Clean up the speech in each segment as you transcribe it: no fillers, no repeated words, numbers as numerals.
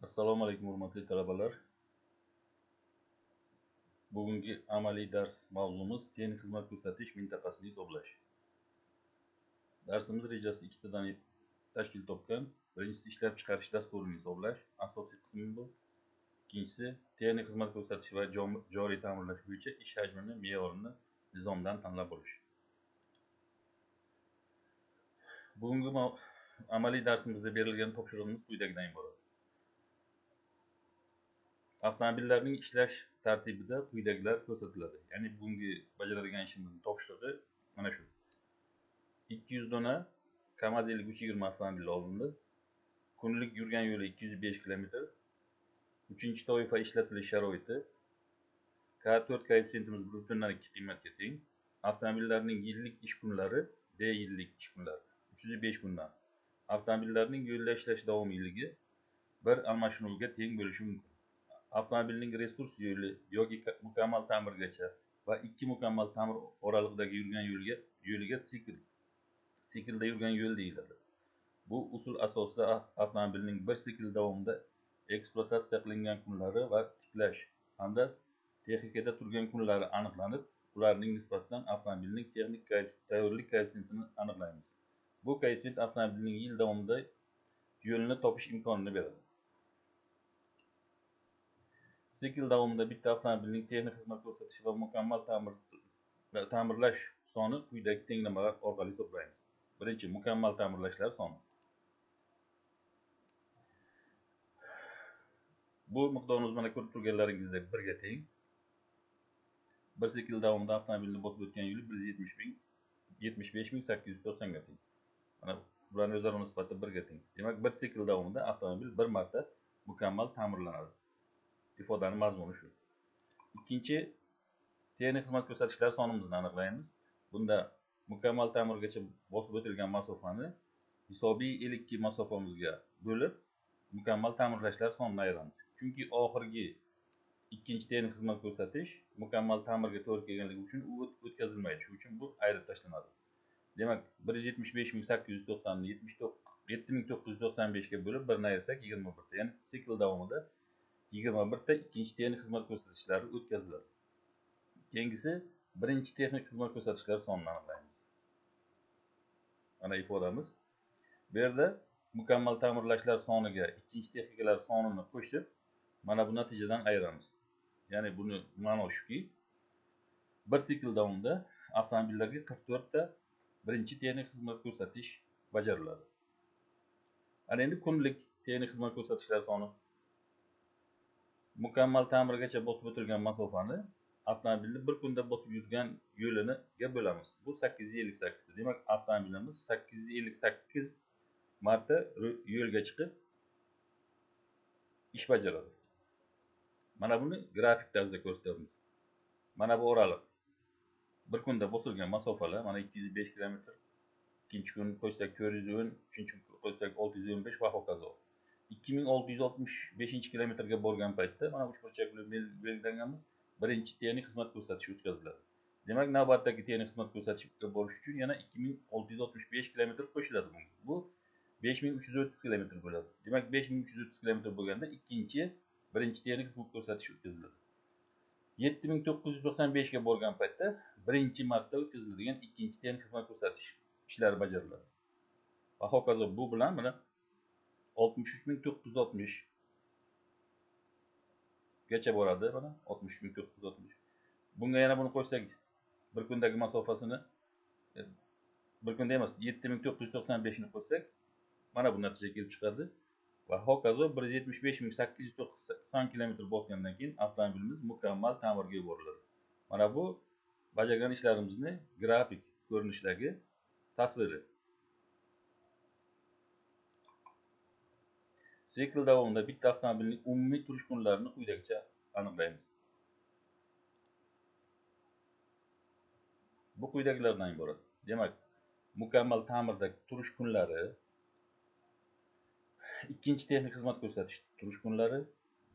Assalomu alaykum hurmatli talabalar. Bugungi amaliy dars mavzumiz texnik xizmat ko'rsatish mintaqasini hisoblash. Darsimiz rejasi ikkitadan tashkil topgan. Birinchisi ishlab chiqarish dasturini hisoblash, asosiy qismi bu. Ikkinchisi texnik xizmat ko'rsatish va joriy ta'mirlash bo'yicha ish hajmini me'yorini nizomdan tanlab olish. Bugungi amaliy darsimizda berilgan topshirig'imiz quyidagidan iborat. Avtomobillarning ishlash tartibida quyidagilar ko'rsatiladi. Ya'ni bugungi bajaradigan ishimizning topshirig'i mana shu. 200 dona KAMAZ 5320 avtomobili olindi. Kunlik yurgan yo'li 205 km. 3-toifa ishlatilish sharoiti. K4 koeffitsiyentimiz 1.2 qiymatga teng. Avtomobillarning yillik ish kunlari D yillik ish kunlari 305 kundan. Avtomobillarning yo'lda ishlash davomiyligi bir almashinuvga teng bo'lishi mumkin. Avtomobilning resurs yo'li yoki mukammal ta'mirgacha va ikki mukammal ta'mir oralig'idagi yurgan yo'liga siklda yurgan yo'l deyiladi. Bu usul asosida avtomobilning bir sikl davomida ekspluatatsiya qilingan kunlari va tiklash hamda texnikada turgan kunlari aniqlanib, ularning nisbatidan avtomobilning texnik tayyorlik koeffitsiyentini aniqlaymiz. Bu koeffitsient avtomobilning yil davomida yo'lini topish imkonini beradi. Sikl davomida bitta avtomobilning texnik xizmat ko'rsatish va mukammal ta'mirlash soni quyidagi tenglamalar orqali hisoblaymiz. Birinchi, mukammal ta'mirlashlar soni. Bu miqdorimiz mana ko'rib turganlaringizdek 1 ga teng. Bir sikl davomida avtomobilni bosib o'tgan yo'li 175 890 ga teng. Mana bularning o'zaro nisbati 1 ga teng. Demak, bir sikl davomida avtomobil bir marta mukammal ta'mirlanadi. Ifodaning mazmuni shu. Ikkinchi, texnik xizmat ko'rsatishlar sonimizni aniqlaymiz. Bunda mukammal ta'mirgacha bosib o'tilgan masofani hisobiy 52 masofamizga bo'lib, mukammal ta'mirlashlar sonini ayiramiz. Chunki oxirgi ikkinchi texnik xizmat ko'rsatish mukammal ta'mirga to'g'ri kelganligi uchun u o'tkazilmaydi. Shuning uchun bu ayirib tashlanadi. Demak, 175 890 ni 7995 ga bo'lib, birni ayirsak 21 ta. Ya'ni sikl davomida 21 ta ikkinchi texnik xizmat ko'rsatishlari o'tkaziladi. Keyingisi birinchi texnik xizmat ko'rsatishlar sonini aniqlaymiz. Mana ifodamiz. Bu yerda mukammal ta'mirlashlar soniga ikkinchi texnikalar sonini qo'shib, mana bu natijadan ayiramiz. Ya'ni buni ma'no shuki, bir sikl davomida avtomobillarga 44 ta birinchi texnik xizmat ko'rsatish bajariladi. Ana endi kunlik texnik xizmat ko'rsatishlar soni. Mukammal ta'mirgacha bosib o'tilgan masofani avtomobilni bir kunda bosib yurgan yo'liniga bo'lamiz. Bu 858 ta. Demak, avtomobilimiz 858 marta yo'lga chiqib ish bajaradi. Mana buni grafik tarzda ko'rsatamiz. Mana bu oraliq bir kunda bosilgan masofalar, mana 205 km, ikkinchi kun qo'ysak 410, uchinchi kun qo'ysak 615 va hokazo. 2665 kilometrga borgan paytda mana uchburchak bilan belgilanganmiz. Birinchi texnik xizmat ko'rsatish o'tkaziladi. Demak, navbatdagi texnik xizmat ko'rsatishga borish uchun yana 2665 kilometr qo'shiladi bunga. Bu 5330 kilometr bo'ladi. Demak, 5330 kilometr bo'lganda ikkinchi birinchi texnik xizmat ko'rsatish o'tkaziladi. 7995 ga borgan paytda birinchi marta o'tkaziladigan ikkinchi texnik xizmat ko'rsatish ishlari bajariladi. Va hokazo bu bilan mana 63960 gacha boradi, mana 63960. Bunga yana buni qo'shsak, bir kundagi masofasini bir kunda emas, 7995 ni qo'shsak, mana bu natija kelib chiqadi. Va hokazo 175890 kilometr bosgandan keyin avtomobilimiz mukammal ta'mirga yuboriladi. Mana bu bajargan ishlarimizni grafik ko'rinishdagi tasviri. Sikl davomida bitta avtomobilning umumiy turish kunlarini quyidagicha aniqlaymiz. Bu quyidagilardan iborat. Demak, mukammal ta'mirda turish kunlari, ikkinchi texnik xizmat ko'rsatish turish kunlari,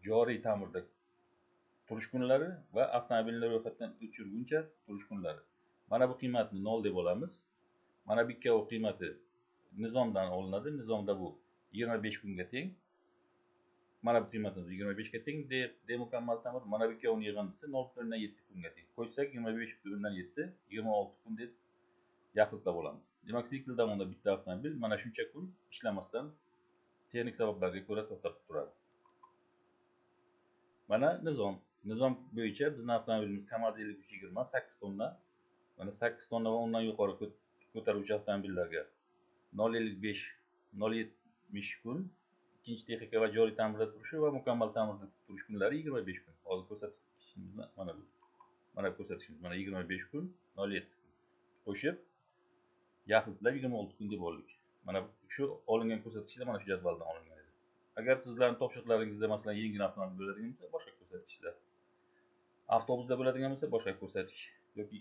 joriy ta'mirda turish kunlari va avtomobilni ro'yxatdan o'chirguncha turish kunlari. Mana bu qiymatni 0 deb olamiz. Mana bu ikkovi qiymati nizomdan olinadi. Nizomda bu 25 kunga teng. Mana bu qiymatimiz 25 ga teng, D mukammal ta'mir, mana bu ikkovini yig'indisi 0,7 kunga teng. Qo'shsak 25,7 26 kun deb yaqinlab olamiz. Demak, sikl davomida bitta avtomobil mana shuncha kun ishlamasdan texnik sabablarga ko'ra to'xtab turadi. Mana nizom. Nizom bo'yicha bizning avtomobilimiz KAMAZ 5320 8 tonna, mana 8 tonna va undan yuqori ko'taruvchi avtomobillarga 0,55 0,70 kun, ikkinchi texnika va joriy ta'mirda turishi va mukammal ta'mirda turish kunlari 25 kun. Hozir ko'rsatishimizni mana bu. Mana ko'rsatishimiz mana 25 kun, 0,7 kun. Qo'shib yaxlitlab 26 kun deb oldik. Mana shu olingan ko'rsatkichlar mana shu jadvaldan olingan edi. Agar sizlarning topshiriqlaringizda masalan yengil avtomobil bo'ladigan bo'lsa, boshqa ko'rsatkichlar. Avtobusda bo'ladigan bo'lsa, boshqa ko'rsatkich yoki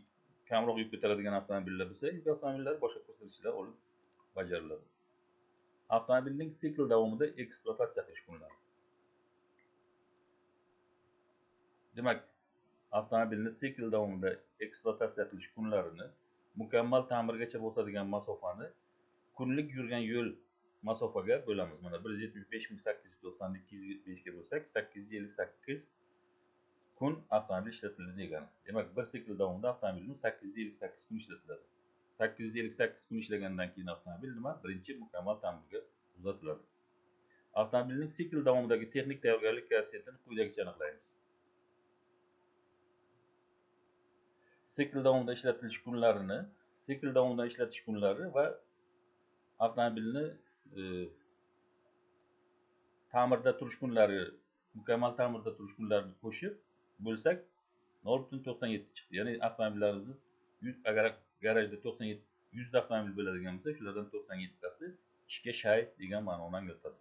kamroq yuk ko'taradigan avtomobillar bo'lsa, yuk avtomobillari boshqa ko'rsatkichlar olib bajariladi. Avtomobilning sikl davomida ekspluatatsiya qilish kunlari. Demak, avtomobilni sikl davomida ekspluatatsiya qilish kunlarini mukammal ta'mirgacha bosadigan masofani kunlik yurgan yo'l masofaga bo'lamiz. Mana 175890 ni 205 ga bo'lsak, 858 kun avtomobil ishlatiladi degani. Demak, bir sikl davomida avtomobilimiz 858 kun ishlatiladi. 858 kun ishlagandan keyin avtomobil nima? Birinchi mukammal ta'mirga uzatiladi. Avtomobilning sikl davomidagi texnik tayyorgarlik koeffitsiyentini quyidagicha aniqlaymiz. Sikl davomida ishlatilish kunlarini, sikl davomida ishlatish kunlari va avtomobilni ta'mirda turish kunlari, mukammal ta'mirda turish kunlarini qo'shib bo'lsak 0,97 chiqdi. Ya'ni avtomobillarimizni 100, agar garajda 97 100 avtomobil bo'ladigan bo'lsa, shulardan 97 tasi ishga shay degan ma'noni anglatadi.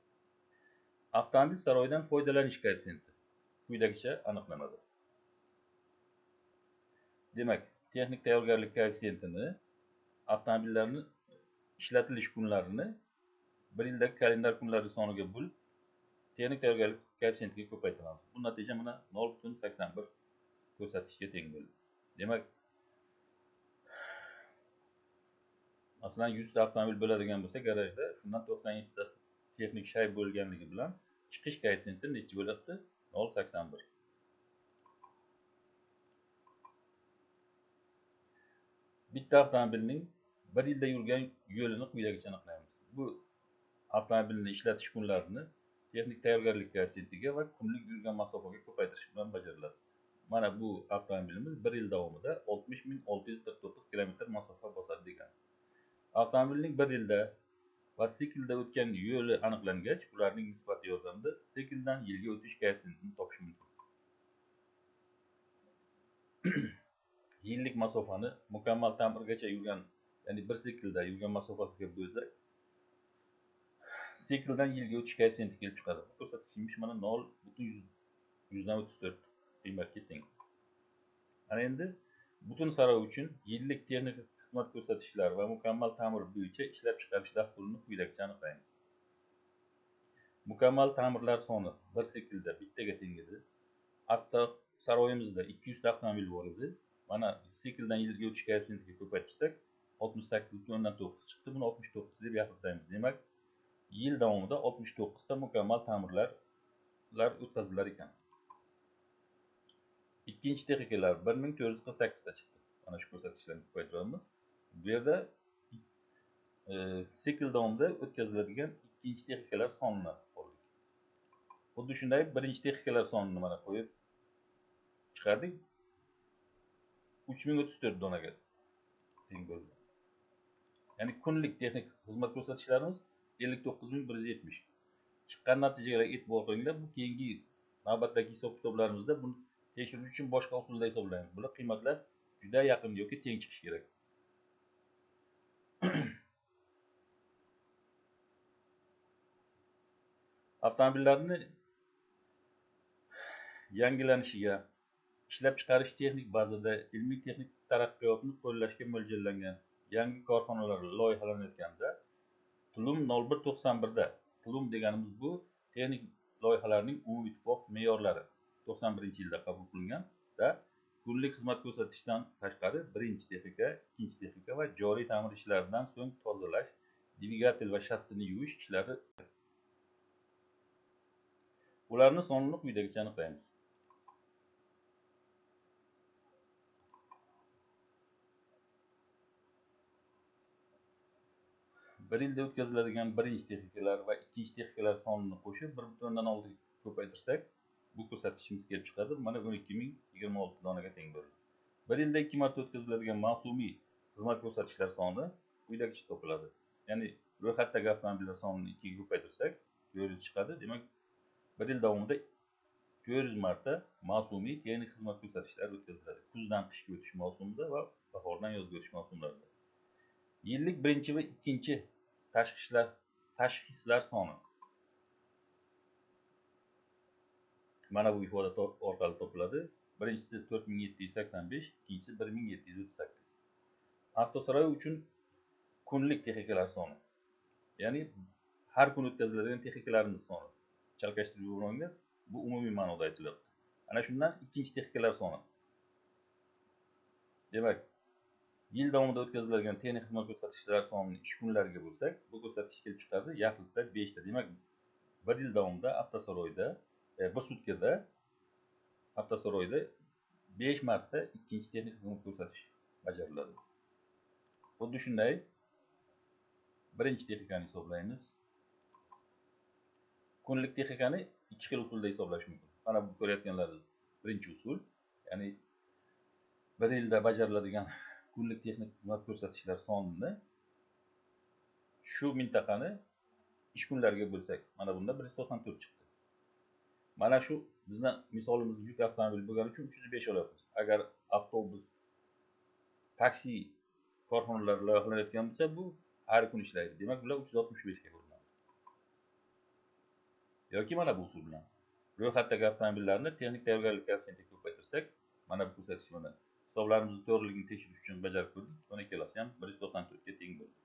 Avtomobil saroyidan foydalanish koeffitsiyenti quyidagicha aniqlanadi. Demak, texnik tayyorgarlik koeffitsiyentini avtomobillarni ishlatilish kunlarini bir yildagi kalendar kunlari soniga bo'lib, texnik tayyorgarlik koeffitsiyentiga ko'paytiramiz. Bu natija mana 0,81 ko'rsatkichga teng bo'ldi. Demak, masalan 100 ta avtomobil bo'ladigan bo'lsa garajda, shundan 97 tasi texnik shay bo'lganligi bilan chiqish koeffitsiyenti necha bo'ladi? 0,81. Bitta avtomobilning bir yilda yurgan yo'lini quyidagicha aniqlaymiz. Bu avtomobilni ishlatish kunlarini texnik tayyorgarlik koeffitsiyentiga va kunlik yurgan masofaga ko'paytirish bilan bajariladi. Mana bu avtomobilimiz bir yil davomida 60649 kilometr masofa bosadi degan. Avtomobilning bir yilda va siklda o'tgan yo'li aniqlangach, ularning nisbati yordamida sikldan yilga o'tish koeffitsiyentini topish mumkin. Yillik masofani mukammal ta'mirgacha yurgan, ya'ni bir siklda yurgan masofasiga bo'lsak, sikldan yilga o'tish koeffitsiyenti kelib chiqadi. Bu ko'rsatkichimiz mana 0,134 qiymatga teng. Ana endi butun saroy uchun yillik texnik xizmat ko'rsatishlar va mukammal ta'mir bo'yicha ishlab chiqarish dasturini quyidagicha aniqlaymiz. Mukammal ta'mirlar soni bir siklda bittaga teng edi. Avto saroyimizda 200 ta avtomobil bor edi. Mana sikldan yilga o'tish koeffitsiyentiga ko'paytirsak 68,9 chiqdi. Buni 69 deb yaqinlaymiz. Demak, yil davomida 69 ta mukammal ta'mirlar o'tkazilar ekan. Ikkinchi texnikalar 1448 ta chiqdi. Mana shu ko'rsatkichlarni ko'paytiramiz. Bu yerda sikl davomida o'tkaziladigan ikkinchi texnikalar sonini oldik. Xuddi shunday birinchi texnikalar sonini mana qo'yib chiqardik. 3034 donaga teng bo'ldi. Ya'ni kunlik texnik xizmat ko'rsatishlarimiz 59170. Chiqqan natijalarga e'tibor qilinglar. Bu keyingi navbatdagi hisob-kitoblarimizda buni tekshirish uchun boshqa usulda hisoblaymiz. Bular qiymatlar juda yaqin yoki teng chiqishi kerak. Avtomobillarni yangilanishiga, ishlab chiqarish texnik bazada ilmiy texnik taraqqiyotni qo'llashga mo'ljallangan yangi korxonalar loyihalanayotganda Tulum 0191 da, Tulum deganimiz bu texnik loyihalarning umumiy ittifoq me'yorlari 91-yilda qabul qilinganda kunlik xizmat ko'rsatishdan tashqari birinchi texnika, ikkinchi texnika va joriy ta'mir ishlaridan so'ng tozalash, dvigatel va shassini yuvish ishlari. Ularning sonini quyidagicha aniqlaymiz. Bir yilda o'tkaziladigan birinchi texnikalar va ikkinchi texnikalar sonini qo'shib 1.6 ga ko'paytirsak, bu ko'rsatkichimiz kelib chiqadi. Mana 12026 donaga teng bo'ladi. Bir yilda 2 marta o'tkaziladigan mavsumiy xizmat ko'rsatishlar soni quyidagicha topiladi. Ya'ni ro'yxatdagi avtomobillar sonini 2 ga ko'paytirsak, 400 chiqadi. Demak, bir yil davomida 400 marta mavsumiy texnik xizmat ko'rsatishlar o'tkaziladi. Kuzdan qishga o'tish mavsumida va bahordan yozga o'tish mavsumlarida. Yillik birinchi va ikkinchi tashxislar soni. Mana bu ifoda orqali topiladi. Birinchisi 4785, ikkinchisi 1738. Avtosaroy uchun kunlik texnikalar soni. Ya'ni har kuni o'tkaziladigan texnikalarimiz soni. Chalkashtirib yubormanglar, bu umumiy ma'noda aytilyapti. Ana shundan ikkinchi texnikalar soni. Demak, yil davomida o'tkaziladigan texnik xizmat ko'rsatishlar sonini ish kunlariga bo'lsak, bu ko'rsatkich kelib chiqadi yaxlitda 5 ta. Demak, bir yil davomida avtosaroyda bir sutkada avtosaroyda 5 marta ikkinchi texnik xizmat ko'rsatish bajariladi. Xuddi shunday birinchi texnikani hisoblaymiz. Kunlik texnikani ikki xil usulda hisoblash mumkin. Mana bu ko'rayotganlaringiz birinchi usul, ya'ni bir yilda bajariladigan kunlik texnik xizmat ko'rsatishlar sonini shu mintaqani ish kunlariga bo'lsak, mana bunda 194 chiqdi. Mana shu bizning misolimiz yuk avtomobili bo'lgani uchun 305 olyapmiz. Agar avtobus, taksi korxonalari loyihalanayotgan bo'lsa, bu har kun ishlaydi. Demak, bular 365 ga bo'linadi. Yoki mana bu usul bilan ro'yxatdagi avtomobillarni texnik tayyorgarlik koeffitsiyentiga ko'paytirsak, mana bu ko'rsatkich mana hisoblarimizni to'g'riligini tekshirish uchun bajarib ko'rdik. Mana ikkalasi ham 194 ga teng bo'ldi.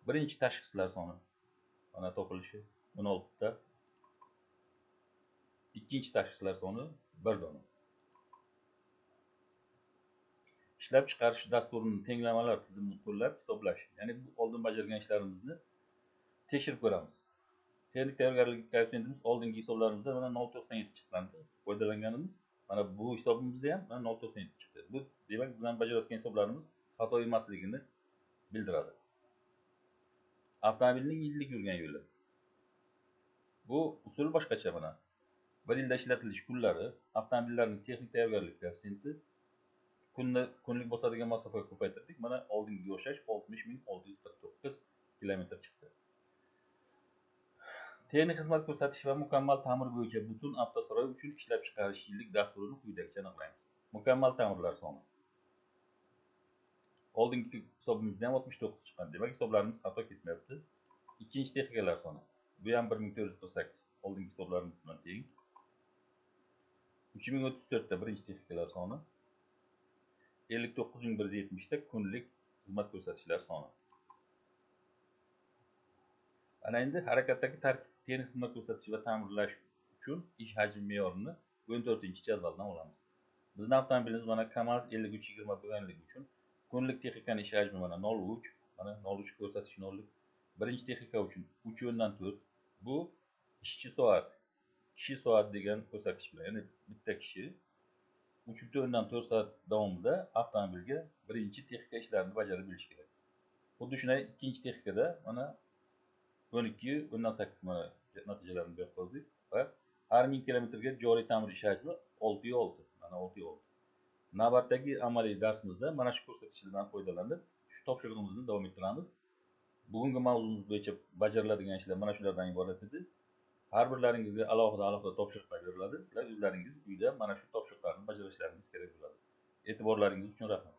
Birinchi tashxislar soni mana topilishi 16 ta. Ikkinchi tashxislar soni 1 dona. Ishlab chiqarish dasturini tenglamalar tizimini qo'llab hisoblash. Ya'ni bu oldin bajargan ishlarimizni tekshirib ko'ramiz. Texnik tayyorgarlik koeffitsiyentimiz oldingi hisoblarimizda mana 0.97 chiqqandi. Foydalanganimiz mana bu hisobimizda ham mana 0.97 chiqdi. Bu demak bizning bajarayotgan hisoblarimiz xato emasligini bildiradi. Avtomobilning yillik yurgan yo'li. Bu usul boshqacha mana. Bir yilda ishlatilish kunlari, avtomobillarning texnik tayyorgarlik koeffitsiyenti kunlik bosadigan masofaga ko'paytirdik. Mana oldingiga o'xshash 60649 kilometr chiqdi. Texnik xizmat ko'rsatish va mukammal ta'mir bo'yicha butun avtosaroy uchun ishlab chiqarish yillik dasturini quyidagicha aniqlaymiz. Mukammal ta'mirlar soni. Oldingi hisobimizda ham 69 chiqqan. Demak, hisoblarimiz xato ketmayapti. Ikkinchi texnikalar soni. Bu ham 1448. Oldingi hisoblarimiz bilan teng. 3034 ta birinchi texnikalar soni. 59170 ta kunlik xizmat ko'rsatishlar soni. Ana endi harakatdagi tarkib texnik xizmat ko'rsatish va ta'mirlash uchun ish hajmi me'yorini 14-jadvaldan olamiz. Bizning avtomobilimiz mana KAMAZ 5320 bo'lganligi uchun kunlik texnikaning ish hajmi mana 0.3, mana 0.3 ko'rsatish 0. Birinchi texnika uchun 3.4. Bu ishchi soat, kishi soat degan ko'rsatkich bilan, ya'ni bitta kishi 3.4 soat davomida avtomobilga birinchi texnika ishlarini bajarib berish kerak. Xuddi shunday ikkinchi texnikada mana 12.8 mana natijalarini bu yoqqa yozdik va har 1000 kilometrga joriy ta'mir ish hajmi 6.6, mana 6.6. Navbatdagi amaliy darsimizda mana shu ko'rsatkichlardan foydalanib shu topshirig'imizni davom ettiramiz. Bugungi mavzumiz bo'yicha bajariladigan ishlar mana shulardan iborat edi. Har birlaringizga alohida topshiriqlar beriladi. Sizlar o'zlaringiz uyda mana shu topshiriqlarni bajarishlaringiz kerak bo'ladi. E'tiborlaringiz uchun rahmat.